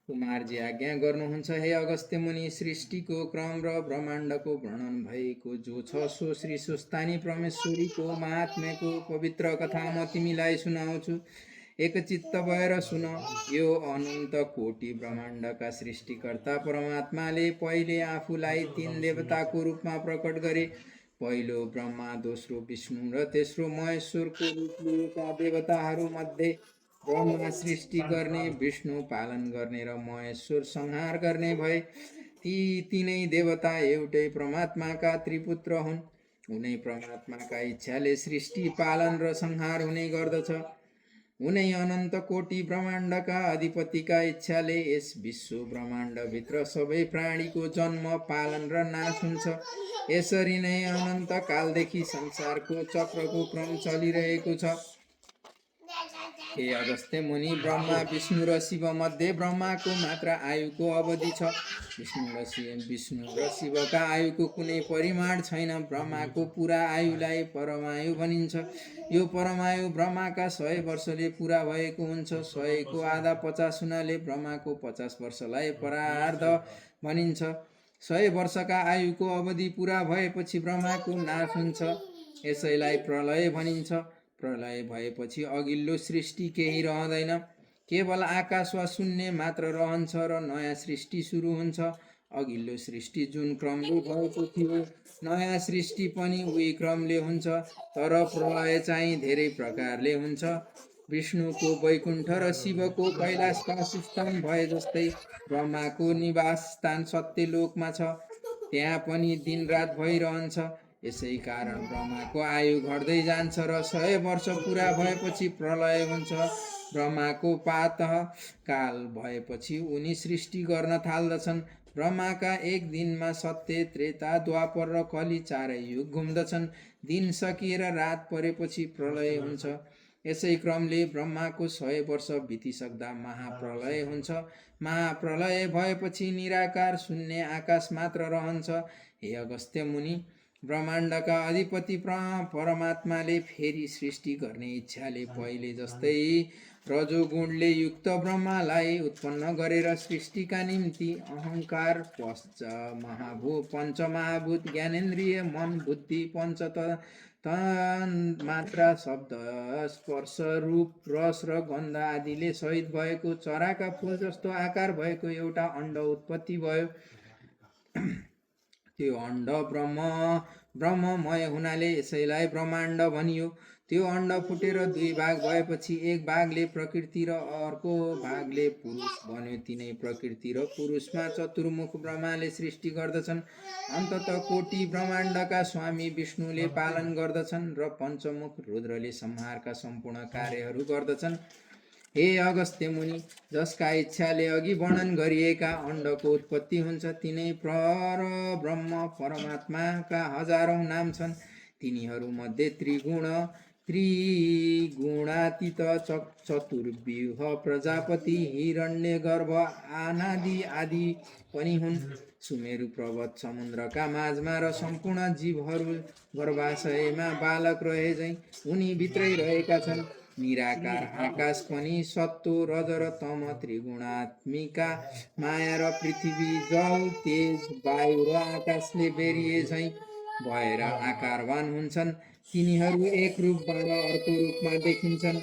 कुमारजी आज्ञा गर्नुहुन्छ। हे अगस्त्य मुनि, सृष्टिको क्रम र ब्रह्माण्डको वर्णन भएको जो छ सो श्री सुस्तानी परमेश्वरीको महात्म्यको पवित्र कथा म तिमीलाई सुनाउँछु। एकचित्त भएर सुन। यो अनन्त कोटि ब्रह्माण्डका सृष्टिकर्ता परमात्माले पहिले आफूलाई 3 देवताको रूपमा प्रकट गरे। पहिलो ब्रह्मा, दोस्रो विष्णु र तेस्रो महेश्वरको रूप लिएका देवताहरू मध्ये ब्रह्मा सृष्टि गर्ने, विष्णु पालन गर्ने र महेश्वर संहार गर्ने भए। ती तीनै देवता एउटै परमात्माका त्रिपुत्र हुन्। उनै परमात्माका इच्छाले सृष्टि, पालन र संहार हुने गर्दछ। उनै अनन्त कोटि ब्रह्माण्डका अधिपतिका इच्छाले यस विश्व ब्रह्माण्डभित्र सबै प्राणीको जन्म, पालन र नाश हुन्छ। यसरी नै अनन्त कालदेखि संसारको चक्रको क्रम चलिरहेको छ। हे अगस्त्य मुनि, ब्रह्मा, विष्णु र शिव मध्ये ब्रह्माको मात्र आयुको अवधि छ। विष्णु र शिवका आयुको कुनै परिमाण छैन। ब्रह्माको पुरा आयुलाई परमायु भनिन्छ। यो परमायु ब्रह्माका 100 वर्षले पुरा भएको हुन्छ। 100 को आधा 50 हुनाले ब्रह्माको 50 वर्षलाई परार्ध भनिन्छ। 100 वर्षका आयुको अवधि पुरा भएपछि ब्रह्माको नाश हुन्छ। यसैलाई प्रलय भनिन्छ। प्रलय भएपछि अघिल्लो सृष्टि केही रहँदैन, केवल आकाश वा शून्य मात्र रहन्छ र नयाँ सृष्टि सुरु हुन्छ। अघिल्लो सृष्टि जुन क्रमले भएको थियो, नयाँ सृष्टि पनि उही क्रमले हुन्छ, तर प्रलय चाहिँ धेरै प्रकारले हुन्छ। विष्णुको वैकुण्ठ र शिवको कैलाश वासस्थान भए जस्तै ब्रह्माको निवास स्थान सत्यलोकमा छ। त्यहाँ पनि दिनरात भइरहन्छ। यसै कारण ब्रह्माको आयु घट्दै जान्छ र 100 वर्ष पुरा भएपछि प्रलय हुन्छ। ब्रह्माको प्रातः काल भएपछि उनी सृष्टि गर्न थाल्दछन्। ब्रह्माका एक दिनमा सत्य, त्रेता, द्वापर र कली चारै युग घुम्दछन्। दिन सकिएर रात परेपछि प्रलय हुन्छ। यसै क्रमले ब्रह्माको 100 वर्ष बितिसक्दा महाप्रलय हुन्छ। महाप्रलय भएपछि निराकार शून्य आकाश मात्र रहन्छ। हे अगस्त्य मुनि, ब्रह्माण्डका अधिपति परमात्माले फेरि सृष्टि गर्ने इच्छाले पहिले जस्तै रजोगुणले युक्त ब्रह्मालाई उत्पन्न गरेर सृष्टिका निम्ति अहङ्कार, पञ्चमहाभूत, ज्ञानेन्द्रिय, मन, बुद्धि, मात्रा, शब्द, स्पर्श, रूप, रस र गन्ध आदिले सहित भएको चराका फूल जस्तो आकार भएको एउटा अण्ड उत्पत्ति भयो। त्यो अण्ड ब्रह्ममय हुनाले यसैलाई ब्रह्माण्ड भनियो। त्यो अण्ड फुटेर 2 भाग भएपछि एक भागले प्रकृति र अर्को भागले पुरुष बन्यो। तिनै प्रकृति र पुरुषमा चतुर्मुख ब्रह्माले सृष्टि गर्दछन्। अन्ततः कोटि ब्रह्माण्डका स्वामी विष्णुले पालन गर्दछन् र पञ्चमुख रुद्रले संहारका सम्पूर्ण कार्यहरू गर्दछन्। हे अगस्त्य मुनि, जसका इच्छाले अघि वर्णन गरिएका अण्डको उत्पत्ति हुन्छ, तिनै ब्रह्म परमात्माका हजारौं नाम छन्। तिनीहरूमध्ये त्रिगुणातीत, चतुर्व्यूह, प्रजापति, हिरण्यगर्भ, अनादि आदि पनि हुन्। सुमेरु पर्वत समुद्रका माझमा र सम्पूर्ण जीवहरू गर्भाशयमा बालक रहे झैं उनी भित्रै रहेका छन्। निराकार आकाश पनि सत्व, रज र तम त्रिगुणात्मिका माया र पृथ्वी, जल, तेज, वायु र आकाशले बेरिए झैं भएर आकारवान हुन्छन्। तिनीहरू एक रूपबाट अर्को रूपमा देखिन्छन्।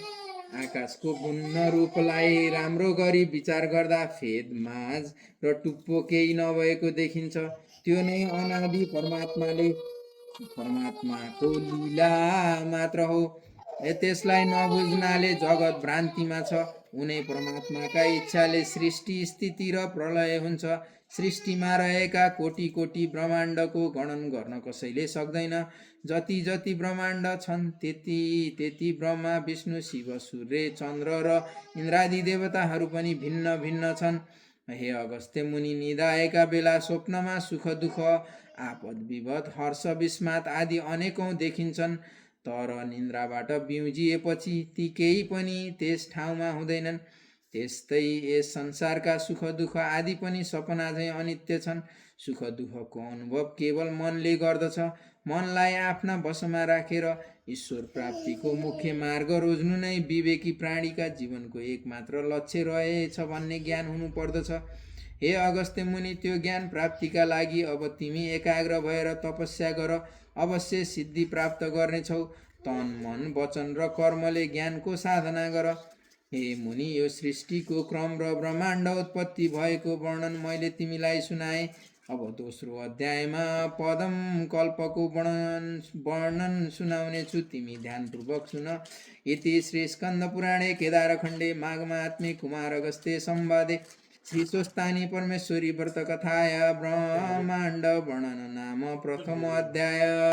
आकाशको भिन्न रूपलाई राम्रो गरी विचार गर्दा फेद, माझ र टुप्पो केही नभएको देखिन्छ। त्यो नै अनादि परमात्माको लीला मात्र हो। त्यसलाई नबुझ्नाले जगत भ्रान्तिमा छ। उनै परमात्माका इच्छाले सृष्टि, स्थिति र प्रलय हुन्छ। सृष्टिमा रहेका कोटि कोटि ब्रह्माण्डको गणन गर्न कसैले सक्दैन। जति जति ब्रह्माण्ड छन् त्यति ब्रह्मा, विष्णु, शिव, सूर्य, चन्द्र र इन्द्रादि देवताहरू पनि भिन्न भिन्न छन्। हे अगस्त्य मुनि, निदाएका बेला स्वप्नमा सुख दुःख, आपद विपद, हर्ष विस्मात आदि अनेकौं देखिन्छन्। तर निन्द्राबाट बिउजिएपछि ती केही पनि त्यस ठाउँमा हुँदैनन्। त्यस्तै यस संसारका सुख दुःख आदि पनि सपना झैं अनित्य छन्। सुख दुःखको अनुभव केवल मनले गर्दछ। मनलाई आफ्ना वशमा राखेर ईश्वर प्राप्तिको मुख्य मार्ग रोज्नु नै विवेकी प्राणीका जीवनको एकमात्र लक्ष्य रहेछ भन्ने ज्ञान हुनुपर्दछ। हे अगस्त्य मुनि, त्यो ज्ञान प्राप्तिका लागि अब तिमी एकाग्र भएर तपस्या गर, अवश्य सिद्धि प्राप्त गर्नेछौ। तन मन वचन र कर्मले ज्ञानको साधना गर। हे मुनि, यो सृष्टिको क्रम र ब्रह्माण्ड उत्पत्ति भएको वर्णन मैले तिमीलाई सुनाएँ। अब दोस्रो अध्यायमा पदम कल्पको वर्णन सुनाउनेछु, तिमी ध्यानपूर्वक सुन। इति श्री स्कन्द पुराणे केदारखण्डे माघमात्म्ये कुमार अगस्त्य संवादे श्री स्वस्तानी परमेश्वरी व्रत कथाया ब्रह्माण्ड वर्णन नाम प्रथम अध्याय।